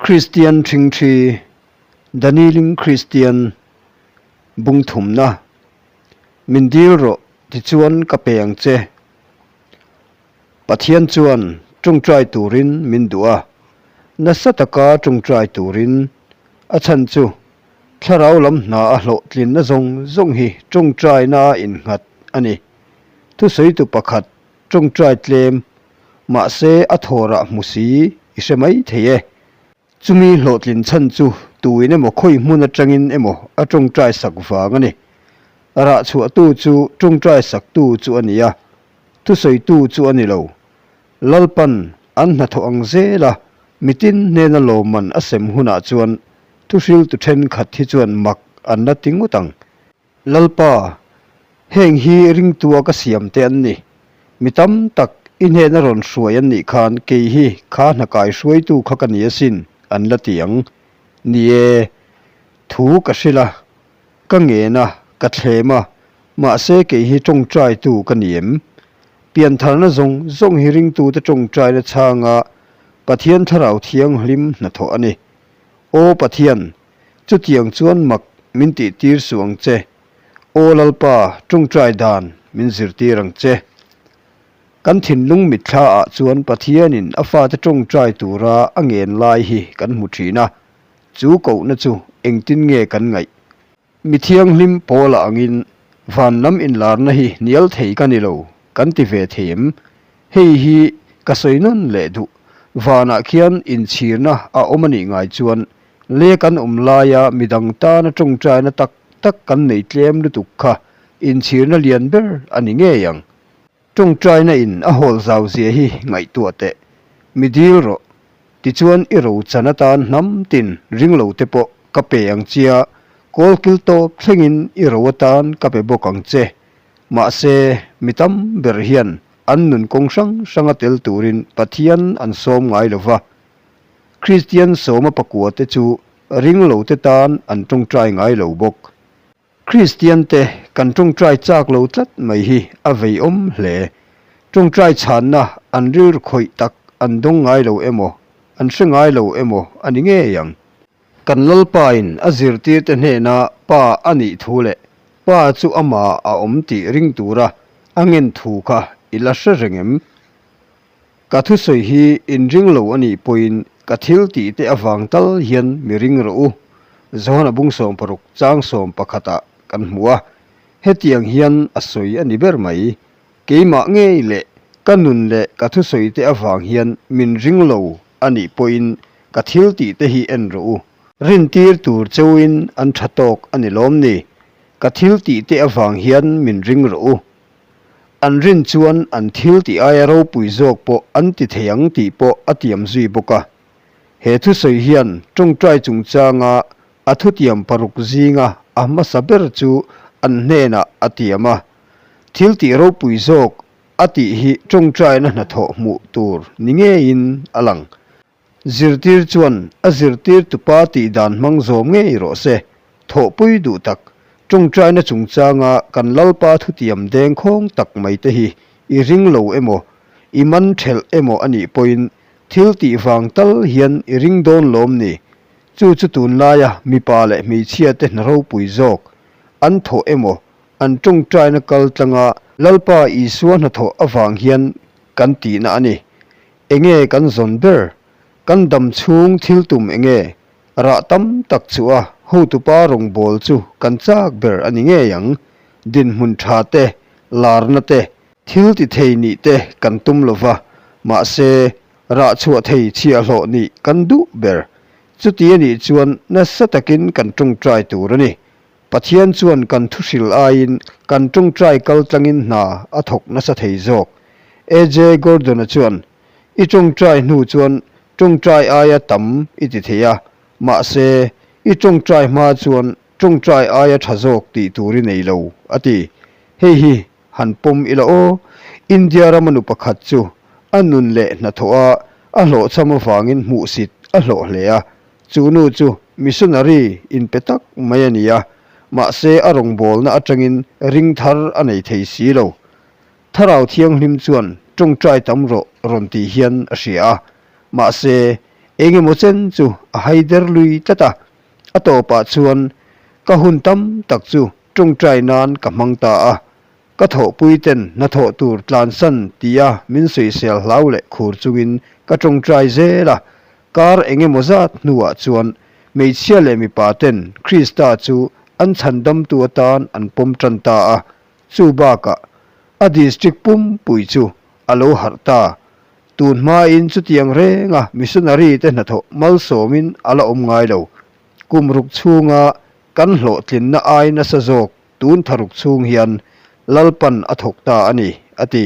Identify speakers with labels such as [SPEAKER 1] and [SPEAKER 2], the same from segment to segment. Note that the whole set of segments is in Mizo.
[SPEAKER 1] Kristian ṭhingṭhi, The Kneeling Christian, bung thumna, Min dil rawh, tichuan ka pe ang che. Pathian chuan ṭawngṭai turin min duh a, nasa taka ṭawngṭai turin. A chhan chu thlarau lam hna a hlawhtlinna zawng zawng hi ṭawngṭaina a innghat a ni. Thusawitu pakhat ṭawngṭai tlem, mahse a thawrah hmu si i hre mai thei e. Chumi hlawhtlin chhan chu tuin emaw khawi hmun atangin emaw a ṭawngṭai sak vang a ni. Rah chhuahtu chu ṭawngṭai saktu chu a ni a, thusawitu chu a ni lo. Lalpan an hnathawh ang zela mitin hnena lawmman a sem hunah chuan thuhriltu thenkhat hi chuan mak an la ti ngawt ang. Lalpa, heng hi ringtua ka siam te an ni. Mi tam tak i hnena rawn hruai an nih khan kei hi kha hna kai hruaitu kha ka ni asin an la ti ang. Ni e, thu ka hrilh a, ka ngen a, ka thlem a, mahse kei hi tawngtaitu ka ni em? Piantharna zawng zawng hi ringtute tawngtaina chhanga Pathian Thlarau Thianghlim hnathawh a ni. Aw Pathian, Chutiang chuan mak min tihtir suh ang che. Aw Lalpa, tawngtai dan min zirtir ang che. Kan thinlung mitthla ah chuan Pathianin a fate tawngtai tura a ngen lai hi kan hmu thin a, chu kohna chu engtin nge kan ngaih? Mi thianghlim pawla angin van lam inlarna hi hnial thei ka ni lo, kan ti ve thei em? Hei hi ka sawi nawn leh duh. Vanah khian inchhirna a awm a nih ngai chuan le kan awm laia midang tana tawngtaina tak tak kan nei tlem lutuk kha inchhirna lian ber a ni ngei ang. Tawngtaina in a hawl zau zia hi ngaihtuah teh. Mi dil rawh. Tichuan i ro chan atan hnam tin ring lo te pawh ka pe ang chia, kawlkil tawp thlengin i ro atan ka pe bawk ang che. Mahse, mi tam ber hian an nun kawng hrang hranga tel turin Pathian an sawm ngai lo va. Kristian sawma pakua te chu ring lo te tan an tawngtai ngai lo bawk. Kristiante kan tawngtai chak lo tlat mai hi a veiawm hle. Tawngtai chhanna an rilru khawih tak an dawng ngai lo emaw, an hre ngai lo emaw a ni ngei ang. Kan Lalpain a zirtirte hnena Pa a nih thu leh Pa chu amah a awm tih ring tura a ngen thu kha i la hre reng em? Ka thusawi hi inring lo a nih pawhin ka thil tih te avang tal hian mi ring rawh u. Johana bung 60 chang sawm pakhatah kan hmu a, hetiang hian a sawi a ni ber mai. Keimah ngei leh ka nun leh ka thusawi te avang hian min ring lo a nih pawhin ka thil tih te hi en rawh u. Rintir tur cheuin an tha tawk a ni lawm ni? Ka thil tih te avang hian min ring rawh u. An rin chuan an thil tih aia ropui zawk pawh an ti thei ang tih pawh a tiam zui bawk a. He thusawi hian tawngtai chungchanga a thutiam paruk zinga a hmasa ber chu an hnenah a tiam a. Thil tih ropui zawk a tih hi tawngtaina hnathawh hmuh tur ni ngeiin a lang. Zirtir chuan a zirtirtupa tih dan hmang zawm ngei rawh se. Thawhpui duh tak, tawngtaina chungchanga kan Lalpa thutiam dengkhawng tak mai te hi i ring lo emaw, i man thelh emaw a nih pawhin thil tih vang tal hian i ring dawn lawm ni? Chu chu tunlaia mipa leh hmeichhia te hna ropui zawk an thawh emaw, an tawngtaina kal tlanga Lalpa Isua hnathawh avang hian kan tihna a ni. Enge kan zawn ber? Kan dam chhung thil tum enge? Rah tam tak chu a hotupa rawngbâwl chu kan châk ber a ni ngei ang. Dinhmun tha te, larna te, thil ti thei nih te kan tum lo va, mahse, rah chhuah thei chhiahhlawh nih kan duh ber. Chuti a nih chuan nasa takin kan tawngtai tur a ni. Pathian chuan kan thuhril aiin kan tawngtai kal tlangin hna a thawk nasa thei zawk. AJ Gordon-a chuan, I tawngtai hnu chuan tawngtai aia tam i ti thei a, mahse, i tawngtai hma chuan tawngtai aia tha zawk tih tur i nei lo, a ti. Hei hi han pawm ila aw, India rama nu pakhat chu a nun leh hnathawh a a hlawhchham avangin hmuhsit a hlawh hle a, Chu nu chu missionary inpe tak mai a ni a, mahse a rawngbawlna atangin ring thar a nei thei si lo. Thlarau Thianghlim chuan tawngtai tam rawh rawn tih hian a hria a, mahse Eng emaw chen chu a haider lui tlat a, a tawpah chuan ka hun tam tak chu ṭawngṭai nan ka hmang ta a. Ka thawhpuiten hnathawh tur tlansan tia min sawisel hlau leh khur chungin ka ṭawngṭai zel a. Kar eng emaw zat hnuah chuan hmeichhia leh mipa ten Krista chu an chhandamtu atan an pawm ṭan ta a. Chu bakah a district pumpui chu a lo harh ta. Tun hmain chutiang renga missionary te hnathawh malsawmin a la awm ngai lo. Kum ruk chhunga kan hlawhtlinna ai nasa zawk tun tharuk chhung hian Lalpan a thawk ta a ni, a ti.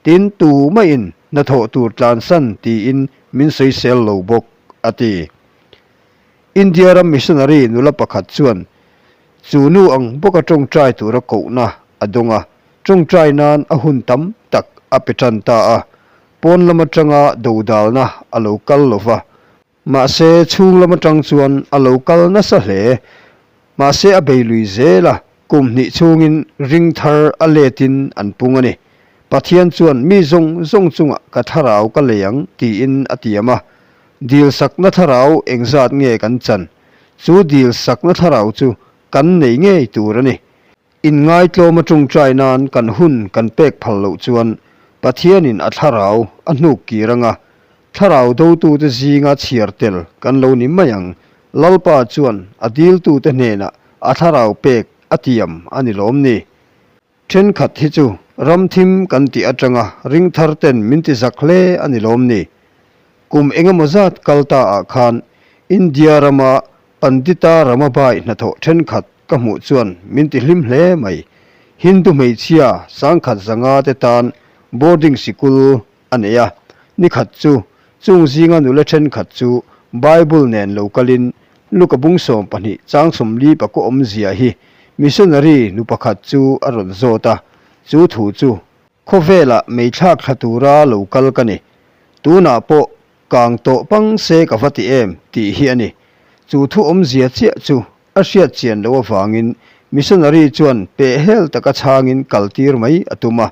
[SPEAKER 1] Tin, tu maiin hnathawh tur tlansan tiin min sawisel lo bawk, a ti. India ram missionary nula pakhat chuan chu nu ang bawka tawngtai tura kohna a dawng a, tawngtai nan a hun tam tak a pe tan ta a, pawn lam atanga dodalna a lo kal lo va. Mahse, chhung lam atang chuan a lo kal nasa hle. Mahse, a bei lui zel a, kum hnih chhungin ring thar a letin an pung a ni. Pathian chuan mi zawng zawng chungah ka thlarau ka lei ang tiin a tiam a. Dil sakna thlarau engzat nge kan chan? Chu dil sakna thlarau chu kan nei ngei tur a ni. Inngaitlawm a tawngtai nan kan hun kan pek phal loh chuan Pathianin a thlarau a hnuk kir anga, thlarau dotute zinga chhiar tel kan lo ni mai ang. Lalpa chuan a diltute hnenah a thlarau pek a tiam a ni lawm ni? Thenkhat hi chu ramthim kan tih atanga ringthar ten min ti zak hle a ni lawm ni? Kum engemaw zat kal ta ah khan India rama Pandita Ramabai hnathawh thenkhat ka hmuh chuan min ti hlim hle mai. Hindu hmeichhia sangkhat zanga te tan boarding sikul a nei a, nikhat chu chung zinga nula thenkhat chu Bible nen lo kalin Luka bung 12 chang 40 pakaw awmzia hi missionary nu pakhat chu a rawn zawt a, chu thu chu khawvelah meithlak thla tura lo kal ka ni. Tunah pawh Kang tawh pang se ka va ti em tih hi a ni. Chu thu awmzia chiah chu a hriat chian loh avangin missionary chuan pehhel taka chhangin kaltir mai a tum a.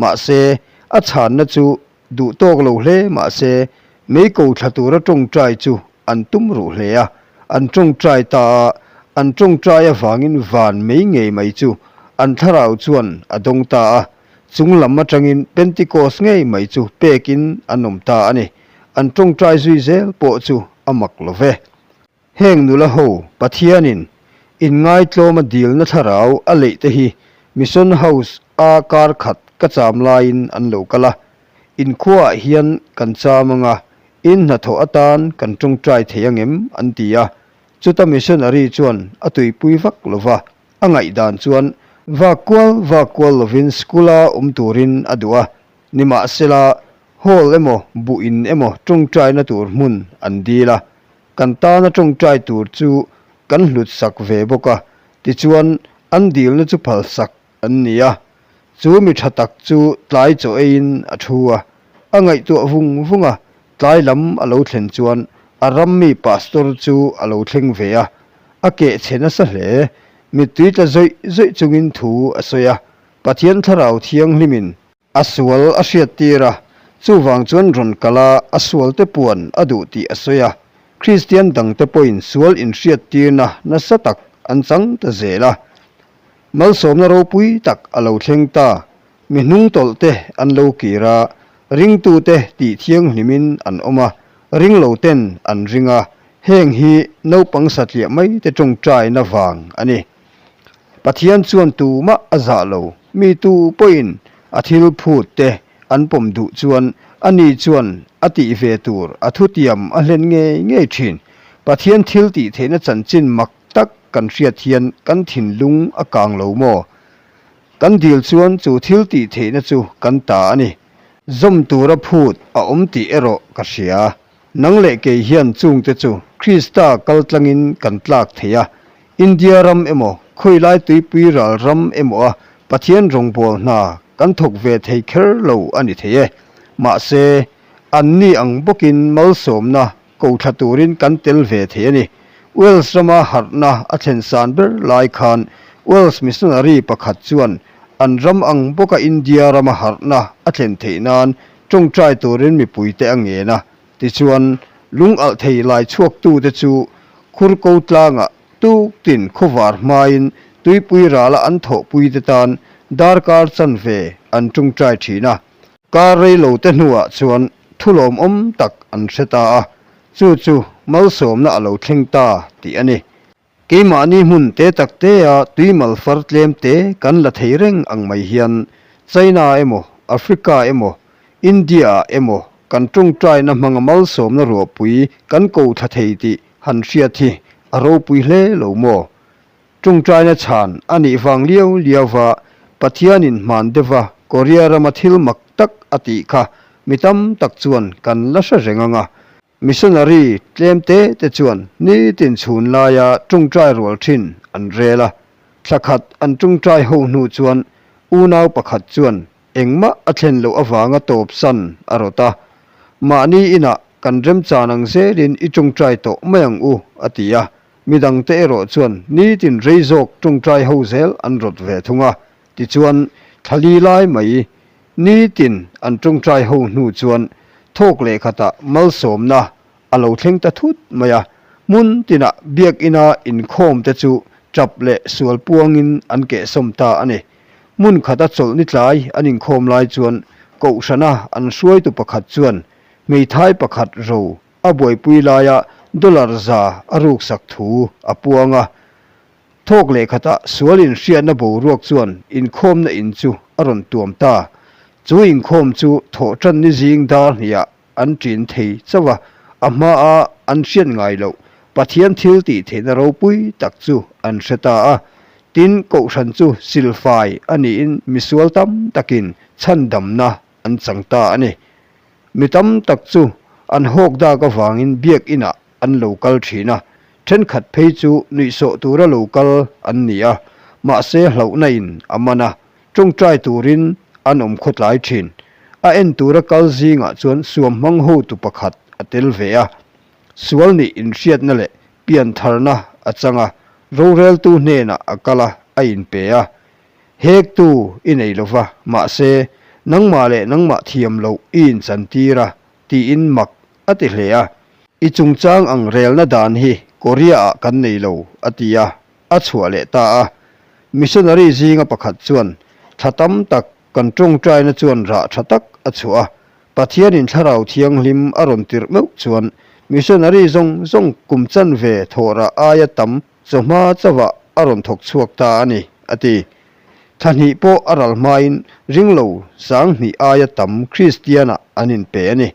[SPEAKER 1] Mahse, a chhanna chu duh tawk lo hle mahse, mei ko thla tura tawngtai chu an tum ruh hle a. An tawngtai ta a, an tawngtai avangin van mei ngei mai chu an thlarau chuan a dawng ta a. Chung lam atangin Pentecost ngei mai chu pekin an awm ta a ni. An tawngtai zui zel pawh chu a mak lo ve. Heng nula ho Pathianin inngaitlawma dilna thlarau a leih te hi Mission House a kar khat ka cham laiin an lo kal a. Inkhuaah hian kan cham anga in hnathawh atan kan tawngtai thei angem an ti a. Chuta missionary chuan a tuipui vak lo va. A ngaihdan chuan vak kual vak kual lovin school-a awm turin a duh a, nimahsela hall emaw buh in emaw tawngtaina tur hmun an dil a, kan tana tawngtai tur chu kan hlut sak ve bawk a, tichuan an dilna chu phal sak an ni a. Chu mi tha tak chu tlai chaw eiin a thu a, a ngaihtuah vung vung a, tlai lam a lo thlen chuan a ram mi pastor chu a lo thleng ve a, a keh chhe nasa hle. Mittui tla zawih zawih chungin thu a sawi a, Pathian Thlarau Thianghlimin a sual a hriattir a, chuvang chuan rawn kal a, a sualte puan a duh tih a sawi a, Kristian dangte pawhin sual inhriattirna nasa tak an chang ta zel a. Malsawmna ropui tak a lo thleng ta. Mi hnungtawlh te an lo kir a, ringtute tih thianghlimin an awm a, ringlo ten an ring a, heng hi naupang satliah mai te tawngtaina vang a ni. Pathian chuan tumah a zah lo, mi tu pawhin a thil phut te an pawm duh chuan ani chuan a tih ve tur a thutiam a hlen ngei ngei thin. Pathian thil tih theihna chanchin mak tak kan hriat hian kan thinlung a kang lo maw? Kan dil chuan chu thil tih theihna chu kan ta a ni. Zawm tura phut a awm tih erawh ka hria. Nang leh kei hian chungte chu Krista kal tlangin kan tlak thei a. India ram emaw, khawilai tuipui ral ram emaw a Pathian rawngbâwl hna kan thawk ve thei kher lo a ni thei e. Mahse, anni ang bawkin malsawmna ko thla turin kan tel ve thei a ni. Wales rama harhna a thlen san ber lai khan Wales missionary pakhat chuan an ram ang bawka India rama harhna a thlen theih nan tawngtai turin mipuite a ngen a. Tichuan, Lung alh thei lai chhuaktute chu Khurko tlangah tuktin khawvar hmain tuipui rala an thawhpuite tan darkar chanve an tungtai thin a. Kar rei lo te hnuah chuan thu lawmawm tak an hre ta a, chu chu malsawmna a lo thleng ta tih a ni. Keimahni hmun te tak tea tui mal far tlem te kan la thei reng ang mai hian China emaw, Africa emaw, India ah emaw kan tawngtaina hmanga malsawmna ruahpui kan ko thla thei tih han hriat hi a ropui hle lo maw? Tawngtaina chhan a nih vang liau liau va Pathianin hman deuha Korea rama thil mak tak a tih kha mi tam tak chuan kan la hre reng ang a. Missionary tlem te te chuan nitin chhun laia tawngtai rual thin an rel a, thla khat an tawngtai ho hnu chuan unau pakhat chuan engmah a thlen loh avanga tawp san a rawt a, Mahni inah kan remchan ang zelin i tawngtai tawh mai ang u, a ti a, midangte erawh chuan nitin rei zawk tawngtai ho zel an rawt ve thung a, tichuan thla li lai mai Nitin an tawngtai ho hnu chuan thawk leh khatah malsawmna a lo thleng ta thut mai a, hmun tinah biakina inkhawm te chu tap leh sual puangin an kehsawm ta a ni. Hmun khata chawlhni tlai an inkhawm lai chuan kohhrana an hruaitu pakhat chuan hmeithai pakhat ro a buaipui laia dollar za a ruksak thu a puang a, Thawk leh khatah sual inhriatna boruak chuan inkhawmna in chu a rawn tuam ta. Chu inkhawm chu thawhṭan ni zing dar hniah an ṭin thei chauh a, a hmaa an hriat ngai loh Pathian thil tih theihna ropui tak chu an hre ta a. Tin, kohhran chu silfai a niin misual tam takin chhandamna an chang ta a ni. Mi tam tak chu an hawk dak avangin biakinah an lo kal thin a, thenkhat phei chu nuihsawh tura lo kal an ni a, mahse hlauhna in a man a, tawngtai turin an awm khawtlai thin. A en tura kal zingah chuan suamhmang hotu pakhat a tel ve a, sual nih inhriatna leh piantharna a chang a, roreltu hnenah a kal a, a inpe a. Hektu i nei lova, mahse nangmah leh nangmah thiam loh i inchantir a, tiin mak a ti hle a. I chungchang ang relna dan hi Korea-ah kan nei lo, a ti a, a chhuah leh ta a. Missionary zinga pakhat chuan, Thla tam tak kan tawngtaina chuan rah tha tak a chhuah a, Pathianin Thlarau Thianghlim a rawn tirh meuh chuan missionary zawng zawng kum chanve thawhrah aia tam chawhma chauhah a rawn thawk chhuak ta a ni, a ti. Thla hnih pawh a ral hmain ringlo 2000 aia tam Kristianah an inpe a ni.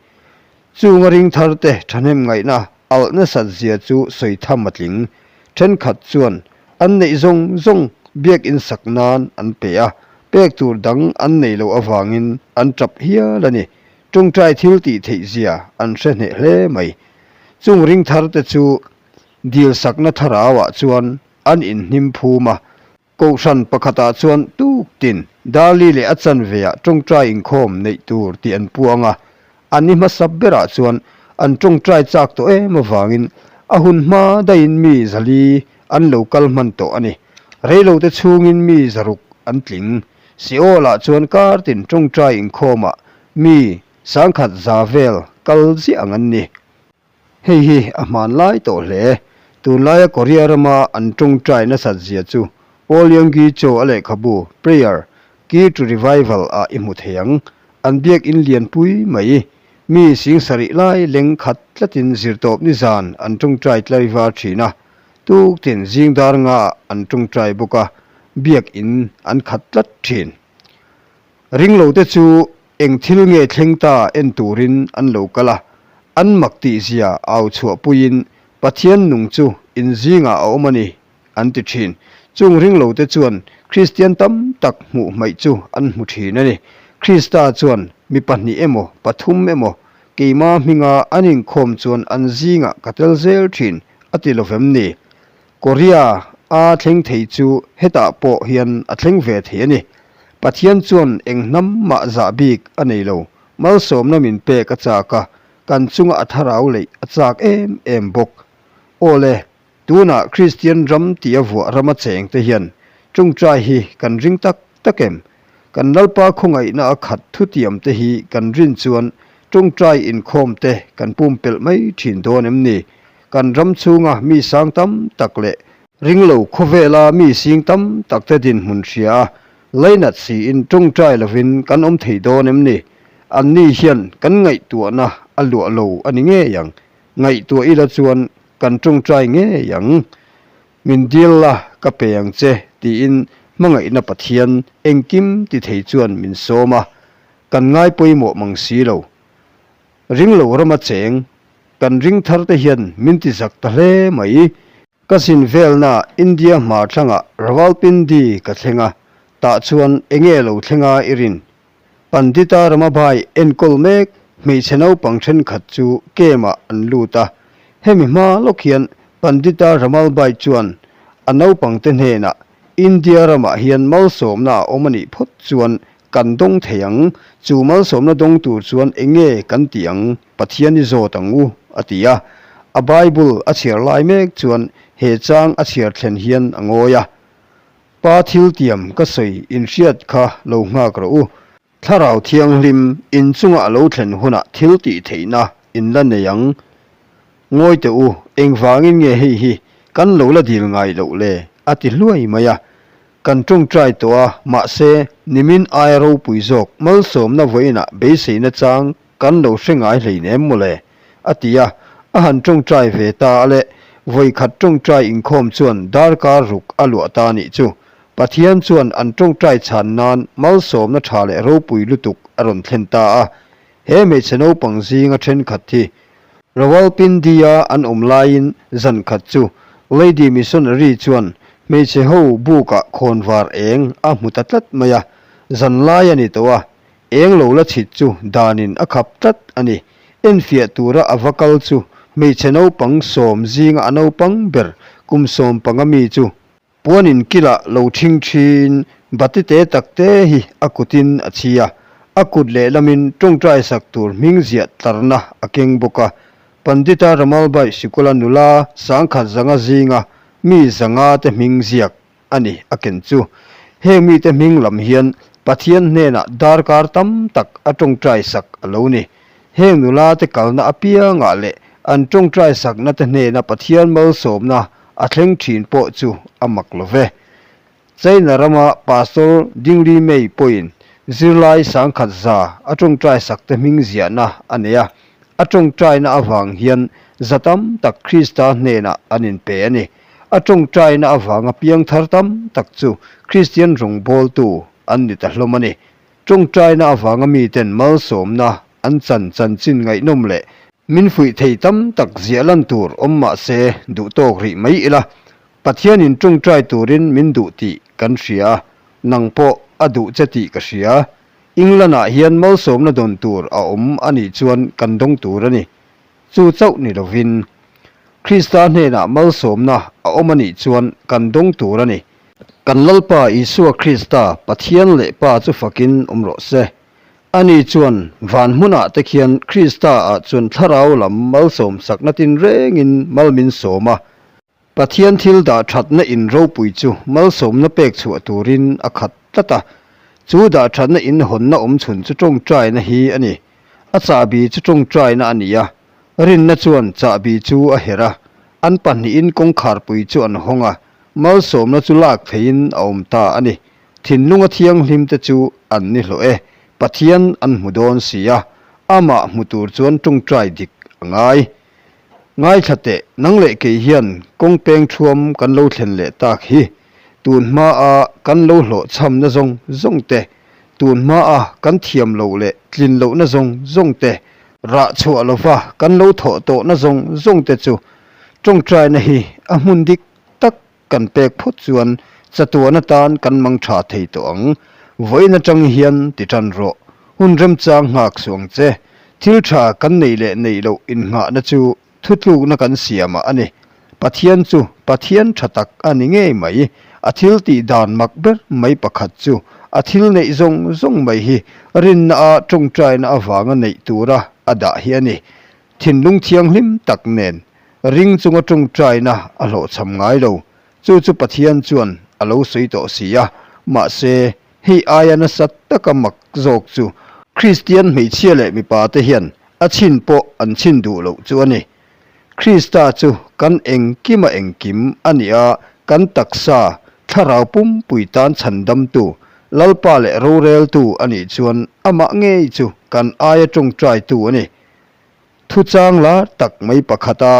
[SPEAKER 1] Chunga ring tharte thahnem ngaihna alh nasat zia chu sawi tham a tling. Thenkhat chuan an neih zawng zawng biakinn sak nan an pe a, pek tur dang an nei loh avangin an tap hial a ni. Tawngtai thil tih theih zia an hre hneh hle mai. Chung ring tharte chu dil sakna tharauah chuan an inhnim phum a. Kohhran pakhatah chuan tuktin Darli leh a chanveah tawngtai inkhawm neih tur tih an puang a, an ni hmasa berah chuan an tawngtai chak tawh em avangin a hun hma daihin mi zali an lo kal hman tawh a ni. Reilote chhungin mi zaruk an tling. Seoul-ah chuan kartin tawngtai inkhawmah mi 1000 za vel kal ziah ang an ni. Hei hi a hmanlai tawh hle. Tunlaia Korea rama an tawngtai nasat zia chu Paul Yonggi Cho a lehkhabu Prayer, Key to Revival ah i hmu thei ang. An biakinn lianpui mai. Mi 7000 lai leng khat tlatin zirtawp nizan an tawngtai tlaivar thin a. Tuktin zing dar ngaah an tawngtai bawk a, biakinn an khat tlat thin. Ringlote chu Eng thil nge thleng ta en turin an lo kal a, an mak tih zia au chhuah puiin Pathian nung chu in zingah a awm a ni, an ti thin. Chung ringlote chuan Kristian tam tak hmuh hmaih chu an hmu thin a ni. Krista chuan mi pahnih emaw pathum emaw keima hminga an inkhawm chuan an zingah ka tel zel thin a ti lovem ni? Korea a thleng thei chu hetah pawh hian a thleng ve thei a ni. Pathian chuan eng hnam mah zah bik a nei lo. Malsawmna min pek a chak a, kan chunga a tharau leih a chak em em bawk. Aw le, tunah Kristian ram tia vuah rama cheng te hian tawngtai hi kan ring tak tak em? Kan Lalpa khawngaihna a khat thutiam te hi kan rin chuan. Ṭawngṭai inkhawm te kan pumpelh mai ṭhin dawn em ni? Kan ram chhunga mi sang tam tak leh ringlo khawvela mi sing tam tak te dinhmun hria a, lainat siin ṭawngṭai lovin kan awm thei dawn em ni? Anni hian kan ngaihtuahna a luah lo a ni ngei ang. Ngaihtuah ila chuan kan ṭawngṭai ngei ang. Min dil la, ka pe ang che, tiin hmangaihna Pathian engkim ti thei chuan min sawm a, kan ngai pawimawh mang si lo. Ringlo rama cheng, kan ring thar te hian min ti zak ta hle mai. Ka zin velna India hmar thlangah Rawalpindi ka thleng a, tah chuan enge lo thlenga i rin? Pandita Ramabai enkawl mek hmeichhe naupang thenkhat chu camp-ah an lut a. Hemi hma lawk hian Pandita Ramalbai chuan a naupangte hnenah India ramah hian malsawmna a awm a nih phawt chuan kan dawng thei ang, chu malsawmna dawng tur chuan enge kan tih ang, Pathian i zawt ang u, a ti a. A Bible a chhiar lai mek chuan he chang a chhiar thlen hian a ngawi a. Pa thiltiam ka sawi inhriat kha lo nghak rawh u. Thlarau Thianghlim in chunga a lo thlen hunah thil tih theihna in la nei ang. Ngawi teh u, engvangin nge hei hi kan lo la dil ngai loh le? a ti hluai mai a. Kan tawngtai tawh a, mahse nimin aia ropui zawk malsawmna vawiinah beiseina chang Kan lo hre ngai hleinem mawle, a ti a, a han tawngtai ve ta a le. Vawikhat tawngtai inkhawm chuan darkar ruk a luah ta nih chu. Pathian chuan an tawngtai chhan nan malsawmna tha leh ropui lutuk a rawn thlen ta a. He hmeichhe naupang zinga thenkhat hi Rawalpindi-a an awm laiin zan khat chu Lady Missionary chuan hmeichhe ho bukah khawnvar eng a hmu ta tlat mai a, zan lai a ni tawh a, Eng lo la chhit chu danin a khap tlat a ni. Enfiah tura a va kal chu hmeichhe naupang sawm zinga a naupang ber kum 15 mi chu puanin kilah lo thing thin bati te tak te hi a kutin a chhi a, a kut lehlamin tawngtai sak tur hming ziah tlarna a keng bawk a. Pandita Ramalbai sikula nula 1000 zanga zinga mi 500 te hming ziak a ni a ken chu. Heng mite hming lam hian Pathian hnenah darkar tam tak a tawngtai sak a lo ni. Heng nula te kalna apiangah leh an tawngtai sakna te hnena Pathian malsawmna a thleng thin pawh chu a mak lo ve. China rama Pastor Dingli Mei pawhin zirlai 1000 a tawngtai sak te hming ziahna a nei a, a tawngtaina avang hian za tam tak Krista hnenah an inpe a ni. A tawngtaina avanga piangthar tam tak chu Kristian rawngbawltu an ni ta hlawm a ni. Tawngtaina avanga miten malsawmna an chan chanchin ngaihnawm leh min fuih thei tam tak ziah lan tur awm mah se duh tawk rih mai ila, Pathianin tawngtai turin min duh tih kan hria a, nang pawh a duh che tih ka hria. England-ah hian malsawmna dawn tur a awm a nih chuan kan dawng tur a ni. Chu chauh ni lovin, Krista hnenah malsawmna a awm a nih chuan kan dawng tur a ni. Kan Lalpa Isua Krista, Pathian leh Pa chu fakin awm rawh se. Ani chuan van hmunah te khian Krista-ah chuan thlarau lam malsawm sakna tinrengin mal min sawm a. Pathian thil dah thatna in ropui chu malsawmna pek chhuah turin a khat tlat a. Chu dah thatna in hawnna awm chhun chu tawngtaina hi a ni. A chahbi chu tawngtaina a ni a, rinna chuan chahbi chu a herh a, an pahnihin kawngkharpui chu an hawng a, malsawmna chu lak theihin a awm ta a ni. Thinlunga thianghlimte chu an ni hlawh e, Pathian an hmu dawn si a, amah hmu tur chuan tawngtai dik a ngai. Ngaithla teh, nang leh kei hian kawng peng thuam kan lo thlen leh tak hi. Tun hmaa kan lo hlawhchhamna zawng zawng te, tun hmaa kan thiam loh leh tlin lohna zawng zawng te, rah chhuah lova kan lo thawh tawhna zawng zawng te chu tawngtaina hi a hmun dik tak kan pek phawt chuan chatuan atan kan mang tha thei tawh ang. Vawiin atang hian ti tan rawh. Hun remchang nghak suh ang che. Thil tha kan neih leh neih loh innghahna chu thutlukna kan siamah a ni. Pathian chu Pathian tha tak a ni ngei mai. A thil tih dan mak ber mai pakhat chu a thil neih zawng zawng mai hi rinna a tawngtaina avanga neih tura a dah hi a ni. Thinlung thianghlim tak nen ring chunga tawngtaina a hlawhchham ngai lo. Chu chu Pathian chuan a lo sawi tawh si a. Mahse, hei aia nasa taka mak zawk chu Kristian hmeichhia leh mipa te hian. A chhin pawh an chhin duh loh chu a ni. Krista chu kan engkima engkim a ni a, kan taksa, thlarau pumpui tan chhandamtu, Lalpa leh roreltu a nih chuan amah ngei chu kan aia tawngtaitu a ni. Thuchang lar tak mai pakhata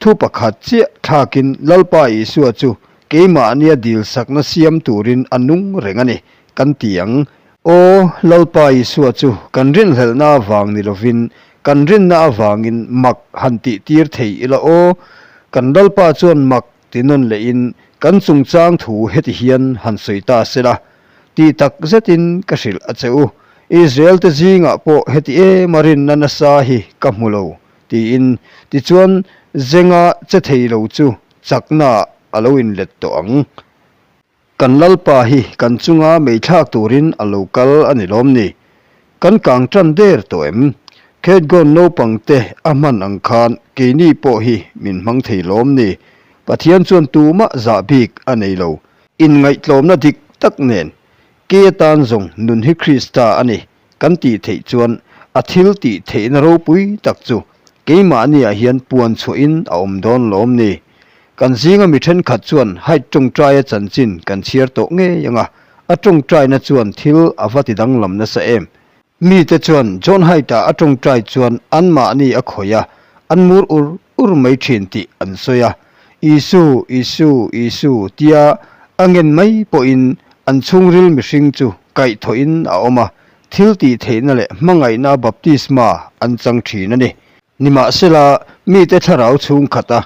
[SPEAKER 1] Thu pakhat chiah thlakin Lalpa Isua chu keimahnia dilsakna siam turin a nung reng a ni, kan ti ang. Aw, Lalpa Isua chu kan rinhlelhna avang ni lovin kan rinna avangin mak han tihtir thei ila aw. Kan Lalpa chuan mak ti nawn lehin kan chungchang thu heti hian han sawi ta sela, Tih tak zetin ka hrilh a che u, Israel-te zingah pawh heti ema rinna nasa hi ka hmu lo, Tiin, tichuan Zenga che thei lo chu chaknaah a lo inlet tawh ang. Kan Lalpa hi kan chunga meithlak turin a lo kal a ni lawm ni? Kan kang tan der tawh em? Khetgawn naupang te a hman ang khan keini pawh hi min hmang thei lawm ni? Pathian chuan tumah zah bik a nei lo. Inngaihtlawmna dik tak nen, kei atan zawng nun hi Krista a ni. Kan tih theih chuan a thil tih theihna ropui tak chu keimahniah hian puan chhuahin a awm dawn lawm ni. Kan zinga mi thenkhat chuan Hyde tawngtaia chanchin kan chhiar tawh ngei ang a, a tawngtaina chuan thil a va ti danglam nasa em. Mite chuan John Hyde-a a tawngtai chuan anmahni a khawih a, an mur ur ur mai thin tih an sawi a. Isu, Isu, Isu tia a ngen mai pawhin an chhungril mihring chu kaihthawhin a awm a, thil tih theihna leh hmangaihna baptisma an chang thin a ni. Nimahsela, mite thlarau chhungkhata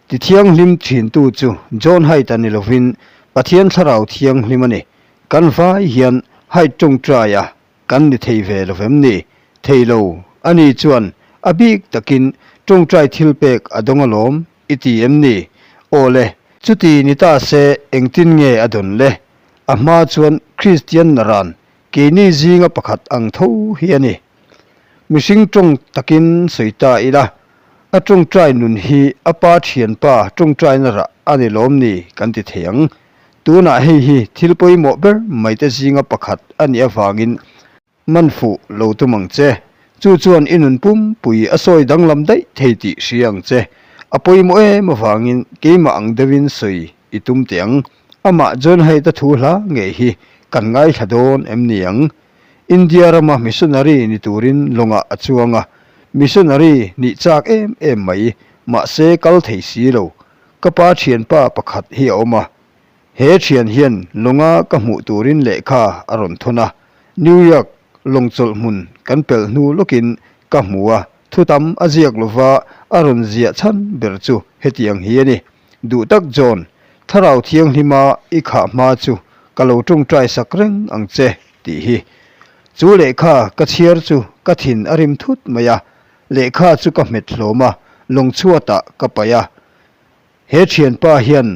[SPEAKER 1] tithianghlim thintu chu John Haidt-a ni lovin Pathian Thlarau Thianghlim a ni. Kan vai hian Haidt tawngtaia kan ni thei ve lo vem ni? Thei lo, ani chuan a bik takin tawngtai thilpek a dawng alawm i ti em ni? Aw le, chuti ni ta se engtin nge a dawn le? A hma chuan Kristian naran keini zinga pakhat ang tho hi a ni. Mihring tawng takin sawi ta ila, a tawngtai nun hi a pa thianpa tawngtaina rah a ni lawm ni kan ti thei ang. Tunah hei hi thil pawimawh ber maite zinga pakhat a nih avangin man fuh lo tum ang che. Chu chuan i nun pumpui a sawi danglam daih thei tih hria ang che. A pawimawh em avangin keimah ang deuhin sawi i tum teh ang. Amah John Haidt-a thu hla ngei hi kan ngaithla dawn em ni ang? India rama missionary ni turin lawngah a chuang a, missionary nih chak em em mai, mahse kal thei si lo. Ka pa thianpa pakhat hi a awm a, he thian hian lawnga ka hmuh turin lehkha a rawn thawn a, New York lawng chawlh hmun kan pelh hnu lawkin ka hmu a, thu tam a ziak lova a rawn ziah chhan ber chu hetiang hi a ni. Duh tak John, Thlarau Thianghlima i khah hma chu ka lo tawngtai sak reng ang che tih hi. Chu lehkha ka chhiar chu ka thin a rim thut mai a, Lehkha chu ka hmet hlawm a, lawng chhuatah ka paih a. He thianpa hian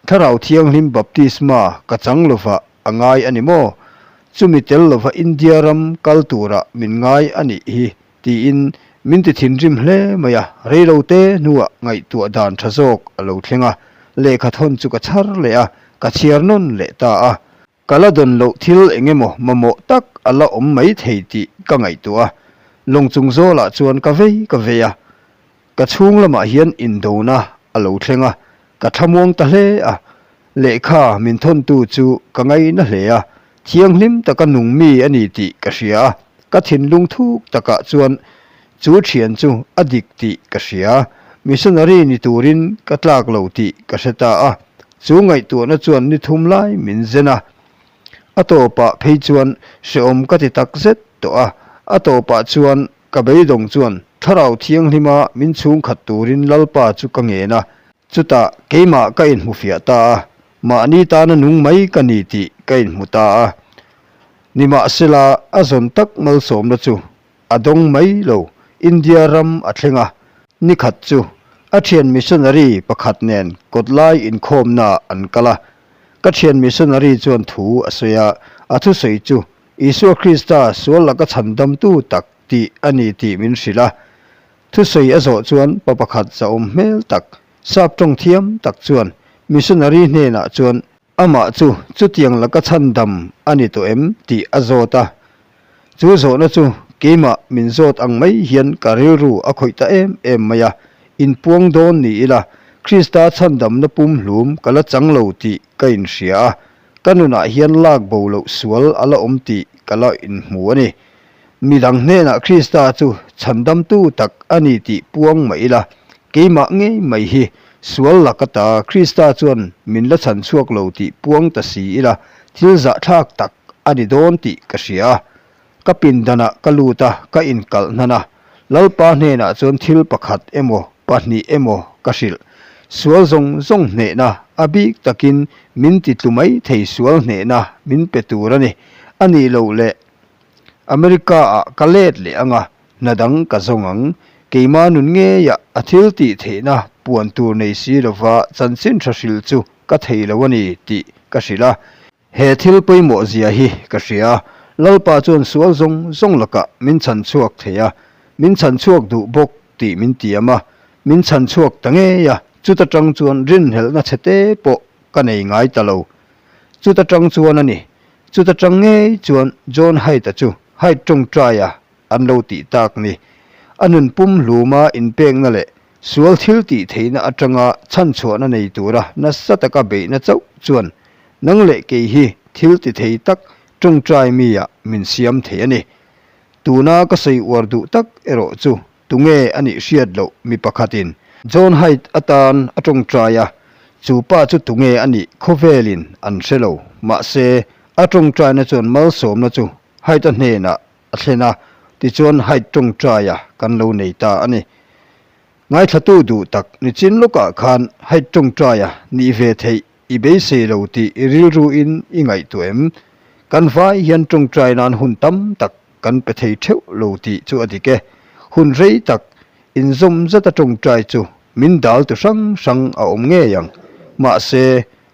[SPEAKER 1] Thlarau Thianghlim baptisma ka chang lovah a ngai a ni maw? Chumi tel lova India ram kal turah min ngai a nih hi tiin min ti thinrim hle mai a, reilote hnuah ngaihtuah dan tha zawk a lo thleng a, lehkha thawn chu ka chhar leh a, ka chhiar nawn leh ta a. Ka la dawn loh thil eng emaw mamawh tak a la awm mai thei tih ka ngaihtuah a, lawng chung zawlah chuan ka vei ka vei a, ka chhung lamah hian indona a lo thleng a, ka thlamuang ta hle a, lehkha min thawntu chu ka ngaina hle a, thianghlim taka nung mi a ni tih ka hria a, ka thinlung thuk takah chuan chu thian chu a dik tih ka hria, missionary ni turin ka tlak lo tih ka hre ta a. Chu ngaihtuahna chuan ni thum lai min zen a, a tawpah phei chuan hrehawm ka ti tak zet tawh a, a tawpah chuan ka beidawng chuan Thlarau Thianghlima min chhungkhat turin Lalpa chu ka ngen a, chutah keimah ka inhmu fiah ta a, mahni tana nung mai ka ni tih ka inhmu ta a. Nimahsela a zawn tak malsawmna chu A dawng mai lo, India ram a thleng a, ni khat chu a thian missionary pakhat nen kawtlai inkhawmnaah an kal a. Ka thian missionary chuan thu a sawi a, a thusawi chu Isua Krista sual laka chhandamtu tak tih a ni tih min hrilh a. Thusawi a zawh chuan pa pakhat zahawm hmel tak, sap tawng thiam tak chuan missionary hnenah chuan, Amah chu chutiang laka chhandam a ni tawh em tih a zawt a. Chu zawhna chu Keimah min zawt ang mai hian ka rilru a khawih ta em em mai a, inpuang dawn ni ila, Krista chhandamna pumhlum ka la chang lo tih ka inhria a, ka nunah hian lak bo loh sual a la awm tih ka la inhmu a ni. Midang hnenah Krista chu chhandamtu tak a ni tih puang mah ila, keimah ngei mai hi sual lak ata Krista chuan min la chhan chhuak lo tih puang ta si ila, thil zahthlak tak a ni dawn tih ka hria a. Ka pindanah ka lut a, ka inkalh hnan a. Lalpa hnenah chuan thil pakhat emaw, pahnih emaw ka hrilh. Sual zawng zawng hnehna, a bik takin min ti tlu mai thei sual hnehna min pe tur a ni. A nih loh leh America-ah ka let leh ang a, hna dang ka zawng ang. Keima nun ngeiah a thil tih theihna puan tur nei si lova chanchin tha hrilh chu ka thei lo a ni tih ka hrilh a. He thil pawimawh zia hi ka hria, Lalpa chuan sual zawng zawng lakah min chhan chhuak thei a, min chhan chhuak duh bawk tih min tiam a, min chhan chhuak ta ngei a, chuta tang chuan rinhlelhna chhe te pawh ka nei ngai ta lo. Chuta tang chuan a ni, chuta tang ngei chuan John Haidt-a chu Haidt tawngtaia an lo tih tak ni. A nun pumhluma inpekna leh sual thil tih theihna atanga chhanchhuahna nei tura nasa taka beihna chauh chuan nang leh kei hi thil ti thei tak tawngtai mi-ah min siam thei a ni. Tuna ka sawi uar duh tak erawh chu tunge a nih hriat loh mi pakhatin John Haidt atan a tawngtai a, chu pa chu tunge a nih khawvelin an hre lo. Mahse, a tawngtaina chuan malsawmna chu Haidt-a hnenah a thlen a, tichuan Haidt tawngtaia kan lo nei ta a ni. Ngaithlatu duh tak nichin lawkah khan Haidt tawngtaia nih ve theih i beisei lo tih i rilruin i ngaihtuah em? Kan vai hian tawngtai nan hun tam tak kan pe thei theuh lo tih chu a dik e. Hun rei tak inzawm zata tawngtai chu min dal tu hrang hrang a awm ngei ang. Mahse,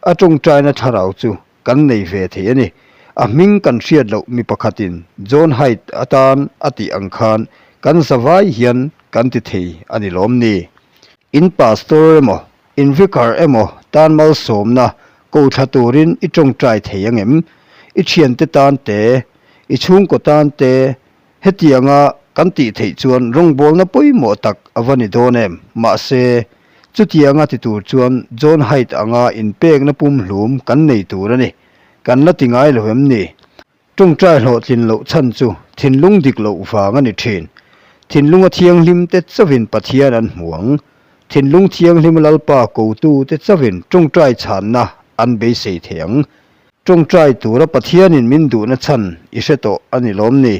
[SPEAKER 1] a tawngtaina thlarau chu kan nei ve thei a ni. A hming kan hriat loh mi pakhatin John Haidt atan a tih ang khan kan zavai hian kan ti thei a ni lawm ni? In pastor emaw, in vicar emaw tan malsawmna ko thla turin i tawngtai thei ang em? I thiante tan te, i chhungkaw tan te Hetianga kan tih theih chuan rawngbawlna pawimawh tak a va ni dawn em? Mahse, chutianga ti tur chuan John Haidt anga inpekna pumhlum kan nei tur a ni. Kan la ti ngai lo em ni? Tawngtai hlawhtlin loh chhan chu thinlung dik loh vang a ni thin. Thinlunga thianghlim te chauhin Pathian an hmu ang. Thinlung thianghlim Lalpa kotu te chauhin tawngtai chhanna an beisei thei ang. Tawngtai tura Pathianin min duhna chhan i hre tawh a ni lawm ni?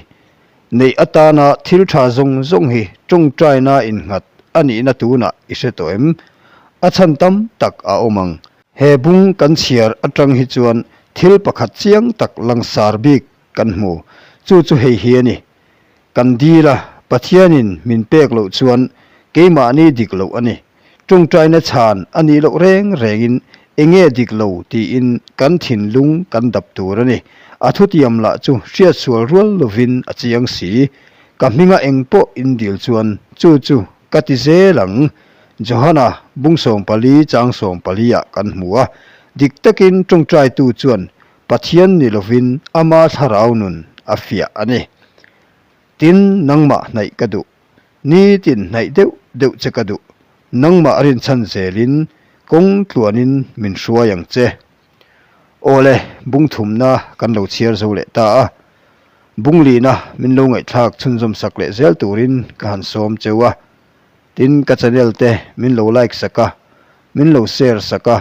[SPEAKER 1] Neih atana thil tha zawng zawng hi tawngtaina innghat a nihna tunah i hre tawh em? A chhan tam tak a awm ang. He bung kan chhiar atang hi chuan thil pakhat chiang tak langsar bik kan hmu. Chu chu hei hi a ni. Kan dil a, Pathianin min pek loh chuan keimahni dik loh a ni. Tawngtaina chhan a nih loh reng rengin enge dik lo tiin kan thinlung kan dap tur a ni. A thutiam lah chu hriatsual rual lovin a chiang si. Ka hminga eng pawh in dil chuan chu chu ka ti zel ang. Johana bung 14 chang 14 ah kan hmu a, dik takin tawngtaitu chuan Pathian ni lovin ama thlarau nun a fiah a ni. Tin, nangmah hnaih ka duh. Nitin hnaih deuh deuh che ka duh. Nangmah rinchhan zelin kawng tluanin min hruai ang che. Awle, bung thumna kan lo chhiar zo leh ta a. Bung lihna min lo ngaihthlak chhunzawm sak leh zel turin ka han sawm cheu a. Tin, ka channel te min lo like sak a, min lo share sak a,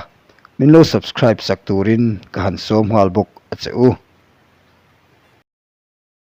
[SPEAKER 1] min lo subscribe sak turin ka han sawm nghal bawk a che u.